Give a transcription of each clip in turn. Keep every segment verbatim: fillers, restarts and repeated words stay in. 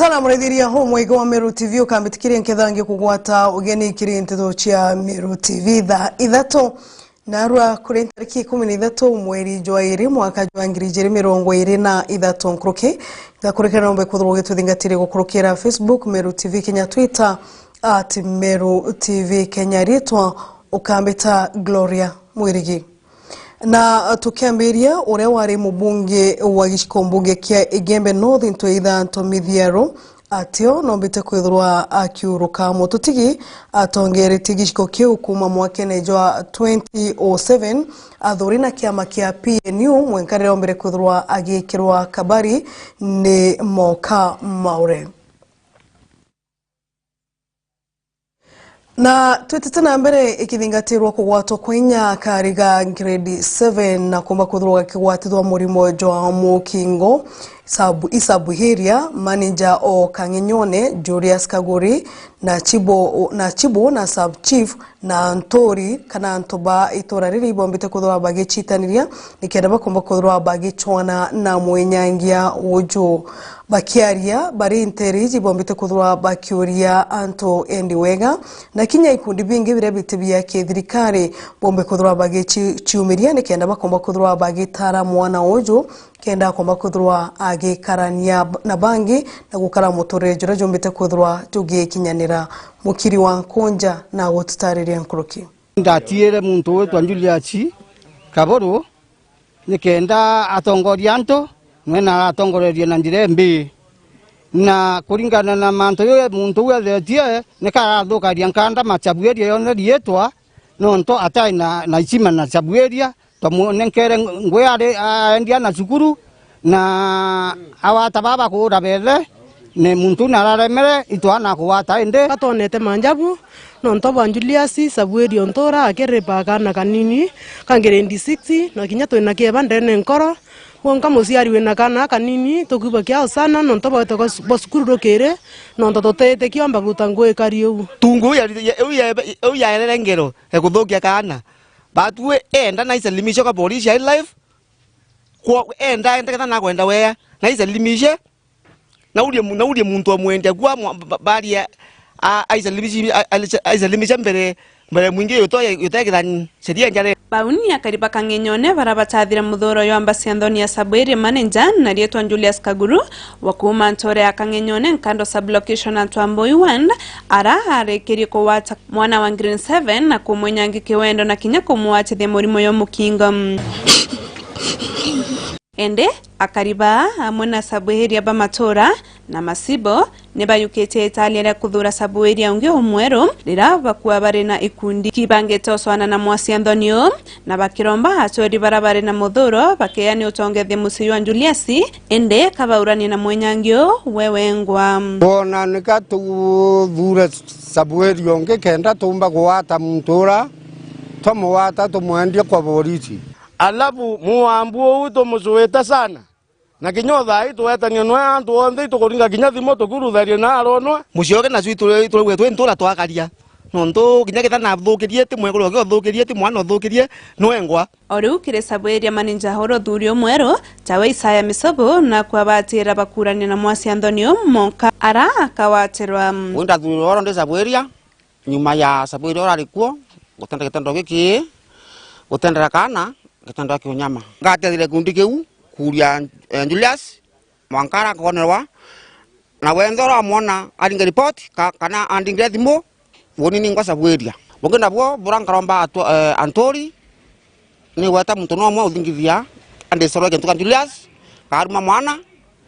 Na muraithiria ho mwega wa Meru T V, ukambitikiria nkethangia kugwata ugeni kiri nteto cia Meru T V thaa ithatu. Narua kuri ntariki ikumi na ithatu mweri jwa iri mwaka jwa ngiri ijiri mirongo iri na ithatu nkuruki. Ngakurekera nombe kwithirwa ugituthingatiri gukurukira Facebook, Meru T V Kenya, Twitter, at Meru T V Kenya, ritwa ukambita Gloria Mwirigi. Na tukiambiria, uria wari mubunge wa giciko mbunge kia Igembe North, Ntwitha Ntomithiero, atio nombite kwithirwa akiuruka mututigi atongeretie giciko kiu kuuma mwakene jwa twenty oh seven, athuri na kiama kia P N U mwenka riria ombire kwithirwa agikirwa kabari ni Moka Maure. Na twitite na mbere, ikithingatirwa kugwatwa kwa inya kariga grade seven na kumba kwithirwa gakigwatithwa murimo jwa mukingo, sub, i sub area manager o Kang'enyone, Julius Kaguri, na chibo, na chibo na sub chief na ntori kana antu ba itura riri ibombite kwithirwa bagicitaniria nikenda bakomba kwithirwa bagichwana na mwinyangia uju. Bakiaria bari nteere iji, bombite kwithirwa bakiuria antu endi wega, na kinya ikundi bingi biria biti bia kithirikari bombe kwithirwa bagiciumiria nikenda bakomba kwithirwa bagitara mwana uju, kenda akomba kwithirwa agikarania na bangi na gukara muturire juria jumbite kwithirwa jugikinyanira. Mukiri wa Nkunja na gututariria nkuruki. Ndatiire muntu witwa Julius Kaburu, nikenda atongoria antu, nwe na aratongorerie na njira imbi. Na kuringana na mantu jau muntu uu ethetie, nika arathukaria nkanda Machabu area yonthe riitwa, nontu atai na, na heshima na Machabu area, twamunenkere ngui ari aendia na cukuru, na awata baba kuura bethe, ni muntu uu nararemere, itwana kugwata indi. Atwonete Machabu, nontu bwa Julius, Sabueli Ontura, akiripa kaana kanini ka grade six, na kinya twina kieba ndene nkoro. Wonka muciari wina kaana kanini, tukwigua kiao sana, nontu bwete bwa cukuru rukiri, nontu tutete kiomba kuruta ngui ikari uu. Tungu uu ya, ya, uu ya, uu yaerere ngero, ekuthukia kaana. Batue enda na isalimishe kwa polisi ya wildlife, kwa enda, enda ketha nakwenda wea, na isalimishe. Naurie mu-, naurie muntu amwendia kwa mwa-, ba-, ba-, baria, a-, aisalimisha, a-, aisalimisha mbere, mbere mwingi yuto, yuto kithani, sheria njare. Bauni akari ba Kang'enyone bara bachathire muthuro ywa mbacianthoni ya sub area manager na rietwa Julius Kaguru wa kuuma nture ya Kang'enyone, Nkando sub location Atwamboi ward, ara arikirie kugwata mwana wa grade seven na kumwinyangi kiwendo na kinya kumwachithia murimo yo mukingo. Indi akari baa amwe na sabuhiria ba matura na macibo ni bayukitie itaaria ria kuthuura sabuhiria ungi umweru, riria bakua bari na ikundi kibangite ucwana na mwasi Anthony uu, na bakiromba atweri bara bari na muthuro bakeani utongethia mucii jwa Julius, indi kabauranie na mwenyangi uu we wengwa. Twona nika tuthuure sabuhiria ungi kenda tuumba kugwata muntu ura twamugwata tumwendie kwa borisi. Alafu muambu uu tumucuite sana. Na kinya o thaa ii twetanio nwe antu onthe itukuringa kinya thimu tukurutharia na aronwe. Mucii ugi nacio ituraigua twi ntura twakaria. Nontu kinya kitha nathukirie ti mwekuru ugi uthukirie ti mwana uthukirie nwengwa. O riu kiri sabu iria maninja uru uthuri umweru tawe Isaya Misobo na kwabatira bakurania na mwasi Anthony uu monka ara akawatirwa. Uu ndathurirwe oro ndi sabu iria. Nyuma ya sabu iria urari kuo, gutenda gitendo giki, gutendera kaana gitendo gia kiunyama. Ngatethire gikundi kiu kuuria, eh, Julius, mwanka ara nkonerwa, na wenthe uramwona aringe report, ka-, kana andingire thimu, uuni ningwa sabu iria. Bungi nabuo, bura nkaromba atu-, eh, anturi, ni gweta muntu no umwe uthingithia, andicorwe gintu kia Julius, karuma mwana,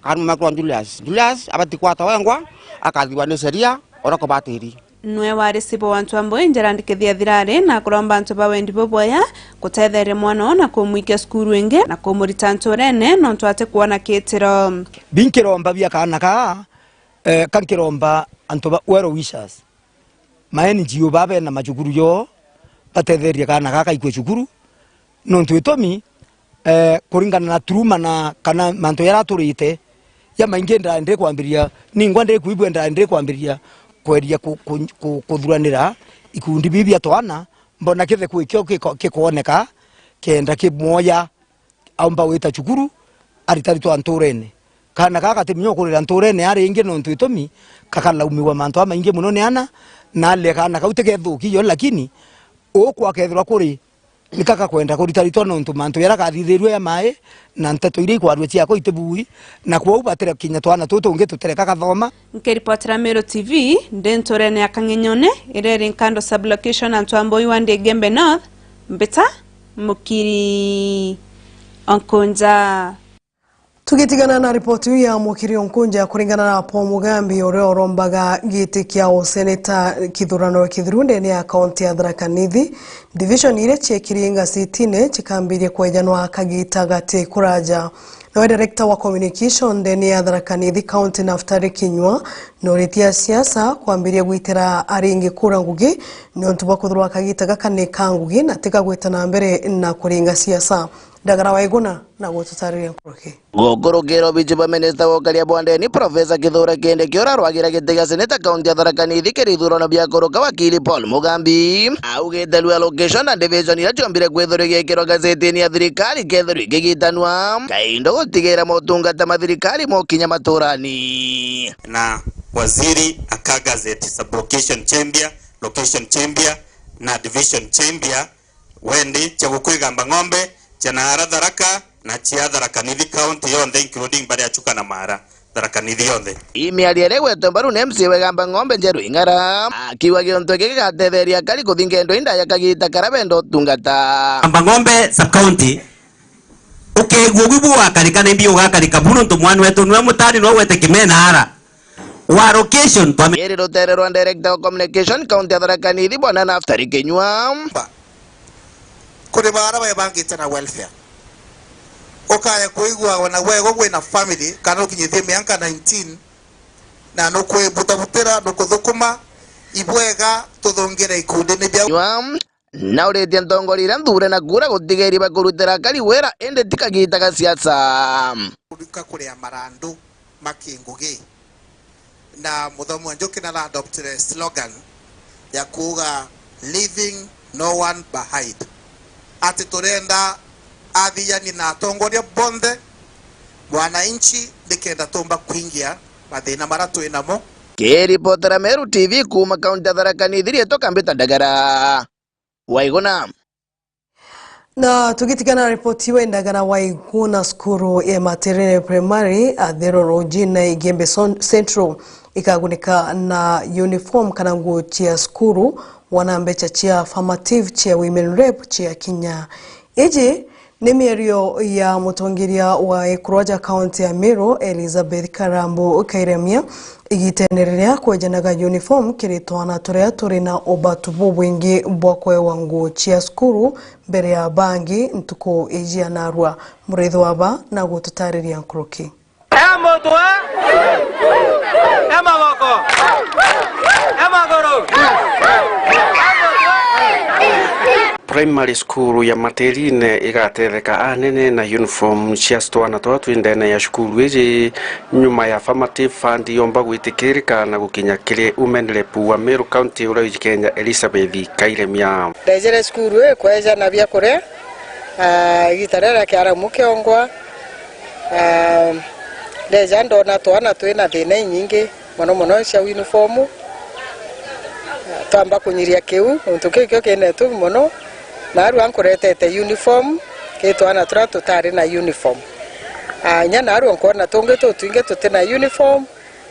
karuma mwekuru wa Julius. Julius abati kwata wengwa, akathirwa ni sheria, uria kubatiri. Nwe wari cibo wa Ntwambui Gerald Kithiathirari na kuromba antu ba wendi bubwaya gutetheria mwana oo na kumwikia cukuru ingi na kumurita nturene nontu atikwona kitiro. Binkiromba bia kaana kaa, eh, kankiromba antu ba well wishers. Ma N G O baa bena macukuru joo batetherie kaana gaa kaikue cukuru, nontu itumi, eh, kuringana na turuma na kana mantu jaria aturite, jamaingi ndari ndikwambiriria, ningwa ndikwigua ndari ndikwambiriria kweria ku-, ku-, ku-, kuthuranira ikundi biu bia twana, mbona kithe kwi kio giko-, gikwoneka, kenda kimwoya aumba gwita cukuru, aritaritwa nturene. Kaana kaa gatimenya ukurira ntuurene ya ringi nontu itumi, kakalaumiwa mantu jamaingi mono ni ana, na aria kaana kau tikethukia iyo, lakini uku akethirwa kuri ni kaka kwenda kuritaritwa nontu mantu jaria kathithirue ja mai na nteto iria ikwarua ciakwa itibui, na kwou batire kinya twana tutu tungi tutere kagathoma. Nkiripotera Meru T V, ndi ntuurene ya Kang'enyone, iria iri Nkando sub-location antu a Mboi ward Igembe North, mbita Mukiri Onkunja. Tugitigana na ripoti iu ya Mukiri Onkunja, kuringana na Paul Mugambi, uria urombaga giti kia useneta kithurano kithiru ndene ya kaunti ya Tharaka Nithi, division iria ciekiri ngacitine cikambiria kwejanwa kagita gati kuraja. Nawe director wa communication ndene ya Tharaka Nithi County, Naftali Kinyua, noritie asiasa kwambiria gwitira aringi kura ngugi niuntu bwa kwithirwa kagita gaka ni ka ngugi na tiga gwita na mbere na kuringa siasa. Ndagara Waiguna na gututariria nkuruki. Gukurukira obici bwa minista wa ukaria bwa ndeni, Professor Kithure Kindiki, uria arwagira giti gia seneta kaunti ya Tharaka Nithi kiri ithurano bia kuruka, wakili Paul Mugambi, augite reallocation na division iria ciombire kwithirwa igikirwa gazetini ya thirikari kethirwa ikigitanua, kaindo gutigira motungata ma thirikari mokinya maturani. Na waziri aka gazette sub-location ciambia, location ciambia, na division ciambia, wendi cia guku Igamba Ng'ombe, cia Naara Tharaka, na cia Tharaka Nithi County yonthe, including baria Chuka na Mara, Tharaka Nithi yonthe. Ii miario iria igwetwe mbaru ni M C A wa Igamba Ng'ombe, Njeru Ing'ara, akiuga giuntu giki gigatetheria akari kuthinga indo inda ya kagita karia benda utungata. Igamba Ng'ombe sub-county, ukegua ugu bugakarika ni mbi ugakarika bu nontu mwana wetu niwe mutani niwe ugwete kimena ara. Wa location, twame- Iri rutere rwa director wa communication county ya Tharaka Nithi, bwana Naftali Kinyua. Kuri bara bebangite na welfare. Ukaya kuigua ona gwego gwina family, kana ukinyithie mianka nineteen, na nukwibutabutira, nukuthukuma, ibwega tuthungire ikundini bia Kinyua. Na uritie ntongoria iria nthure na kura gutigeri bakurutira akari wira, indi ti kagita ga siasa. Kurika kuria marandu ma kingugi. Na Muthomi wa Njuki nara adoptire slogan ya kuuga, "Leaving no one behind." Ati turenda athiani na atongoria bonthe, mwananchi, nikenda tumba kuingia mathina maria twi namo. Kiripotera Meru T V kuuma kaunti ya Tharaka Nithi, riitwa Kambita Ndagara. Waiguna. Na tugitigana na ripoti iu, Ndagara Waiguna, cukuru ya Materene Primary, Athero Roji na Igembe Son-, Central ikagunika na uniform kana nguo cia cukuru, wana mbeca cia affirmative cia women rep cia kinya. Iji ni miario ya mutongeria wa ikurwa ja kaunti ya Meru, Elizabeth Karambu Kairemia, igitene riria kwejanaga uniform kiri twana turia turi na ubatu bubwingi bwa kwewa nguo cia cukuru mbere ya bangi ntuku iji ya narua. Murithi wa ba na gututariria nkuruki. E mutwe, e maboko, e maguru. Primary School ya Materine igatetheka anene na uniform cia twana twa twi ndene ya cukuru iji, nyuma ya affirmative fund yomba gwitikirika na gukinya kiri Women Rep wa Meru County uria wijikene ja Elizabeth Kairemia. Ndejere cukuru ii kweja na biakuria, ah, igita riria kiaramu kiongwa, ah, ndeja ndona twana twi na thina inyingi. Mono mono cia uniform. Twamba kunyiria kiu, untu kiu kio kinetu mono. Narua nkuretete uniform, ki twana turia tutari na uniform. Ah, inya narua nkwona tungi tutwingi tuti na uniform,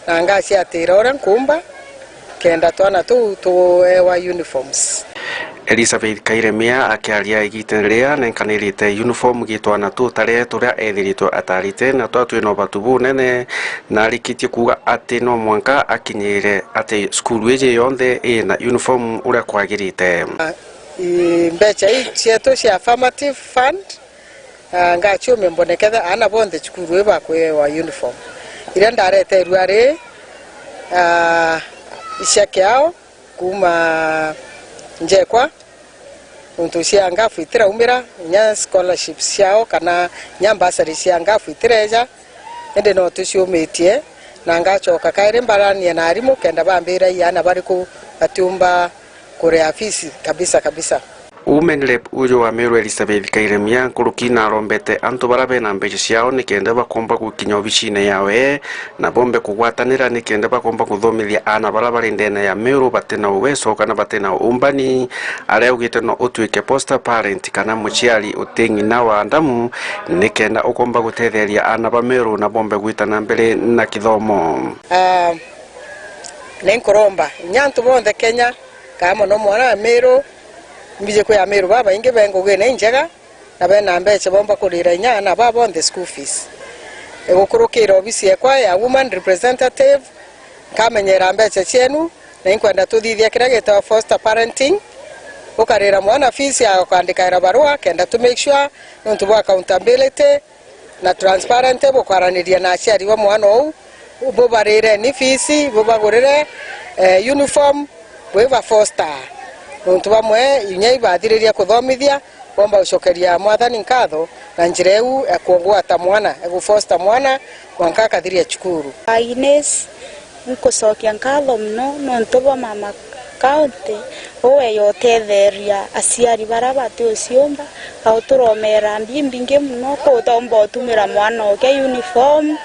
na ngaciatira uria nkumba, kenda twana tuu tuewa uniforms. Elizabeth Kairemia akiaria igita riria nenkanirite uniform gi twana tutare turia ethiritwe atarite na twa twina ubatu bunene, na arikitie kuuga ati no mwanka akinyire ati cukuru iji yonthe ina uniform uria kwagirite. Ah, i mbeca ii cietu cia affirmative fund, ah, ngaciumia mbone ketha aana bonthe cukuru ii bakwewa uniform. Iria ndareterwe ari, ah, icia kiao, kuuma njekwa, untu cia ngafu itiraumira, inya scholarships ciao kana inya bursary cia ngafu itireja, indi no tuciumitie, na ngacoka kairi mbaranie na arimu kenda bambira i aana bariku batiumba kuria fees kabisa kabisa. Women Rep uju wa Meru Elizabeth Kairemia nkuruki narombete antu bara bena mbeca ciao nikenda bakomba gukinya obicine yawe na bombe kugwatanira nikenda bakomba kuthomithia aana bara bari ndene ya Meru batina uweso kana batina uumbani, aria augite no utwike foster parent kana muciari uti ng'ina wa ndamu nikenda ukomba gutetheria aana ba Meru na bombe gwita na mbere na kithomo. Ah, ni nkuromba inya antu bonthe Kenya, kaa mono mwana wa Meru, mbiji kwi Ameru babaingi be ngugine injega, na bena mbeca bomba kurira inya aana baa bonthe school fees. Igukurukira obisi ekwa ya woman representative, nkamenyera mbeca cienu, na inkwenda tuthithia kiria gitawa foster parenting, ukarira mwana fees ya ukandikaira barua, kenda to make sure, nontu bwa accountability na transparency, bukwaraniria na aciari ba mwana ou, bubarireni fees, bubagurire, eh, uniform, bwiba foster. Nontu bamwe inya ibathiriria kuthomithia, bomba gucokeria Mwathani nkatho na njira iu ya kugwata mwana, ya gufoster mwana, mwanka akathiria cukuru. Ines, nkucokia nkatho mono nontu bwa Mama County, uwe yotetheria aciari bara bati uciumba, auturomera mbi mbingi mono, kuthomba utumira mwana oke uniform,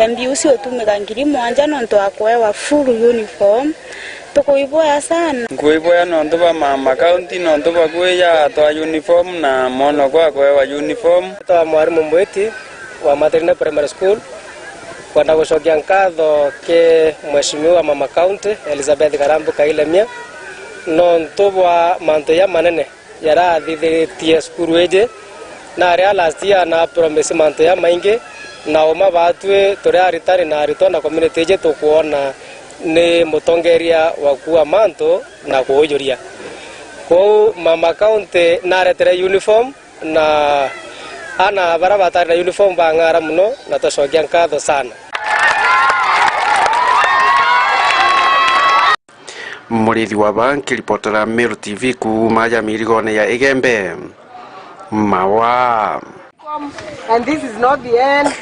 mbi ucio utumika ngiri mwanja nontu wa kuewa full uniform. Tukuiboya sana. Nkuiboya nontu bwa Mama County, nontu bwa kwija atwa uniform na mwana okwa akwewa uniform. Twa mwarimu Mbwiti wa Matherine Primary School, kwenda gucokia nkatho ki Mheshimiwa Mama County, Elizabeth Karambu Kailemia, nontu bwa mantu ya manene yarathithitie cukuru iji, na aria last year na promise mantu ya maingi, na uma batwi turi aritani na aritwa na community iji tukwona ni mutongeria wa kuua mantu na kuujuria. Kwou Mama County naretere uniform, na ana bara batari na uniform bang'ara mono, na tucokia nkatho sana. Murithi wa ba nkiripotera Meru T V kuuma ja mirigone ya Igembe. Mawa. And this is not the end.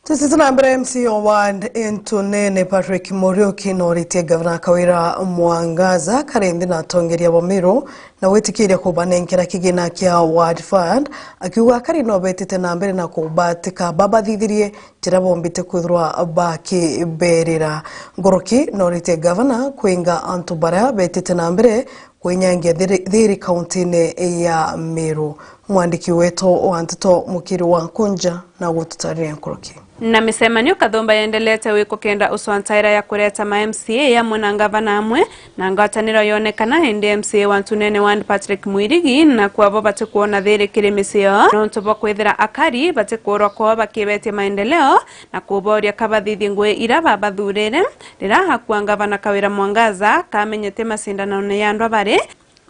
Tusite na mbere, M C A wa ward Ntunene Patrick Muriuki noritie Gavana Kawira Mwangaza kari nthi na atongeria ba Meru na gwitikiria kubanenkera kigina kia ward fund, akiuga akari no betite na mbere na kubatika babathithirie njira bombite kwithirwa bakiberera. Nguruki noritie Gavana kwinga antu baria betite na mbere kwinyangia thiri, thiri kaunti-ini ya Meru. Mwandiki wetu wa nteto Mukiri wa Nkunja na gututariria nkuruki. Na micemanio kathumba yendelete wiku kenda ucwa ntaira ya kureta ma M C A amwe na ngavana amwe na ngwataniro yonekana, indi M C A wa Ntunene Ward Patrick Mwirigi na kwabo batikwona thiri kiri micii yao nontu bwa kwithira akari batikuurwa kwao bakibetia maendeleo na kuboria kabathithie ngui ira babathurire. Rira akua ngavana Kawira Mwangaza kamenyete macindanone ya andwa bari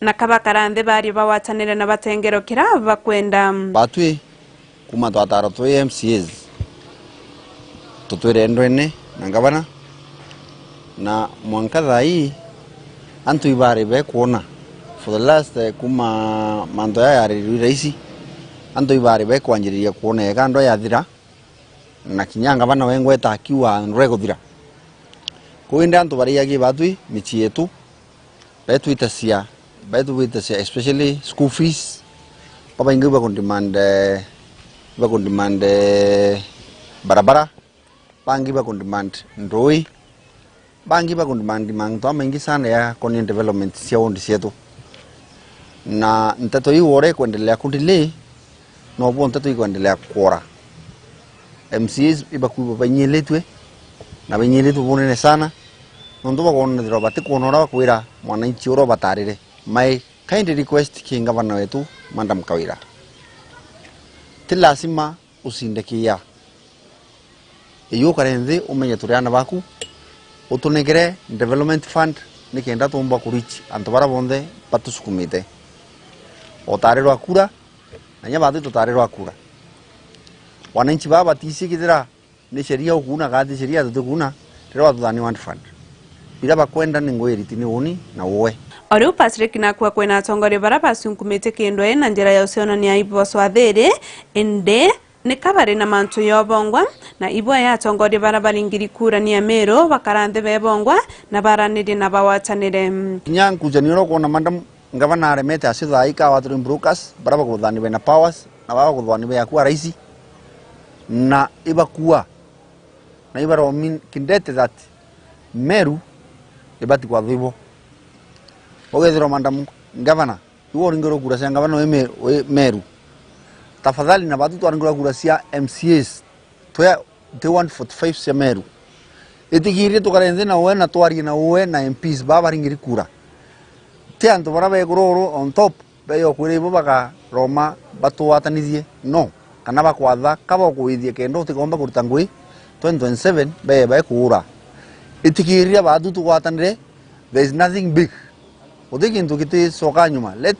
na kabakara nthi barie bagwatanire na batengero kira bakwenda. Batwi kuma twatarwa twi M C As, tutwire ndwene na ngavana, na mwanka thaa ii antu ibari bekwona for the last, eh, kuma mantu aya yarirwe raisi, antu ibari bekwanjiriria kwona ega ndwa yathira, na kinya ngavana wengweta akiuga ndwa iguthira. Kwou indi antu bariagia batwi micii yetu, betwitacia, betwitacia especially school fees, babaingi bakundemand, eh, bakundemand, eh, barabara, bangi bakundemand ndui, bangi bakundemand mantu jamaingi sana ya koni development cia ward cietu. Na nteto iu ore kwendelea kundili, nobo nteto ikwendelea kwora. M C As ibakuba bainyilitwe, na bainyilitwe bunene sana, nontu bakwonethirwa batikwona uria bakwira mwananchi uria ubatarire. My kind request ki ngavana wetu, Madam Kawira, ti lazima ucinde kiia. Iyukare nthi umenye turi ana baku, utunengere development fund nikenda tuumba ku reach antu bara bonthe batusukumite. Utarirwa kura, na nya batwi tutarirwa kura. Wananchi baa batisi kithira ni sheria ukuuna kana ti sheria tutikuuna, riria watuthani ward fund. Biria bakwenda ni ngui iriti ni uni na uwe. O riu Patrick nakua kwina atongoria bara bacunkumite kindu ena njira ya ucionania ibocwa thiri, indi nika bari na mantu yobongwa, na ibwa ya atongoria bara bari ngiri kura ni Amiru bakara nthi bebongwa na baranirie na bagwatanire. Kinya nkujanio uria ukwona madam Ngavana aremete acio thaa ii ka watering brokers, bara bakuthaniwe na powers, na baba kuthaniwe ya kuwa raisi, na ibakua, na ibaromi kindete that Meru ibati kwathwa ibo. Ugethirwa, Madam Governor, iwe uringirwe kura cia ngavana wi Me-, wi Meru. Tafadhali, na batu twaringirwa kura cia M C As, twe, twe one forty-five cia Meru. Itikirie tukare nthi na uwe na twarie na uwe na M Ps baba baringiri kura. Ti antu bara bekururu on top, beyo kwira ibo bakaroma batugwatanithie, no, kana bakwatha kaba ukuwithia kenda utikomba kuruta ngui twenty twenty-seven, bee baikuura. Itikiria batu tugwatanire, there is nothing big. Guti kintu giticoka nyuma. Let,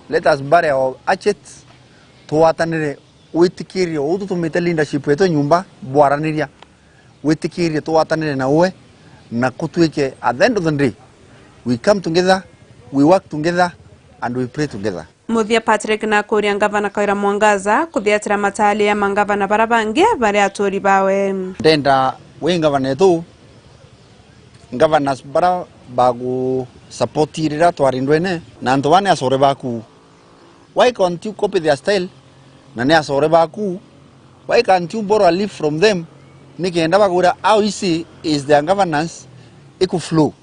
let us bury our hatchets, tugwatanire, witikirie uu tutumite leadership yetu nyumba bwaraniria. Witikirie tugwatanire na uwe, na kutwike, at the end of the day, we come together, we work together, and we pray together. Muthia Patrick nakuria ngavana Kawira Mwangaza kuthiatira mataali ya mangavana bara bangi bari aturi bawe. Ndenda wi ngavana yetu, governors bara bagu support rira twari ndwene, na antu baa ni acore baku. Why can't you copy their style? Na ni acore baku. Why can't you borrow a leaf from them? Nikenda bagwira how easy is their governance iku flow.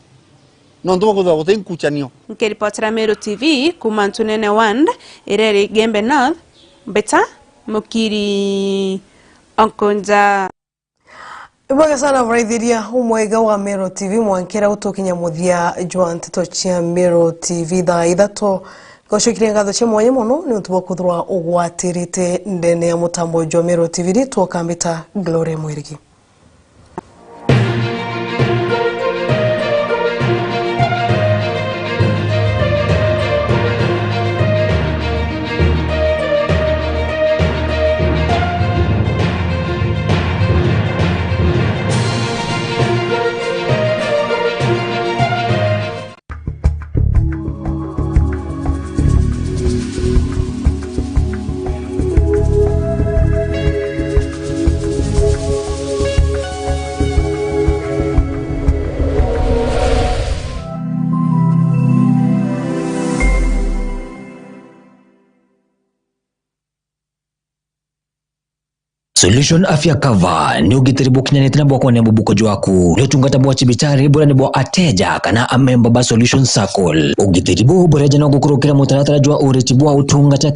Nontu bakwithirwa guti nkuchanio. Nkiripotera Meru T V kuma Ntunene Ward, iria iri Gembe North, Mbita, Mukiri, Onkonja. Ibwega sana buraithiria umwega wa Meru T V mwankira gutukinya muthia jwa nteto cia Meru T V thaa ithatu. Ngocokeria ngatho cia mwanya mono ni untu bwa kwithirwa ugwatirite ndene ya mutambo jwa Meru T V. Riitwa ukambita Gloria Mwirigi. Solution Afya Cover ni ugitiri bukinyanite na bwa kwania mubuko jwaku. Ni utungata bwa cibitari buria ni bwa ateja kana amemba ba Solution Circle. Ugitiri buu bureja no gukurukira mutaratara jwa uriti bwa utungata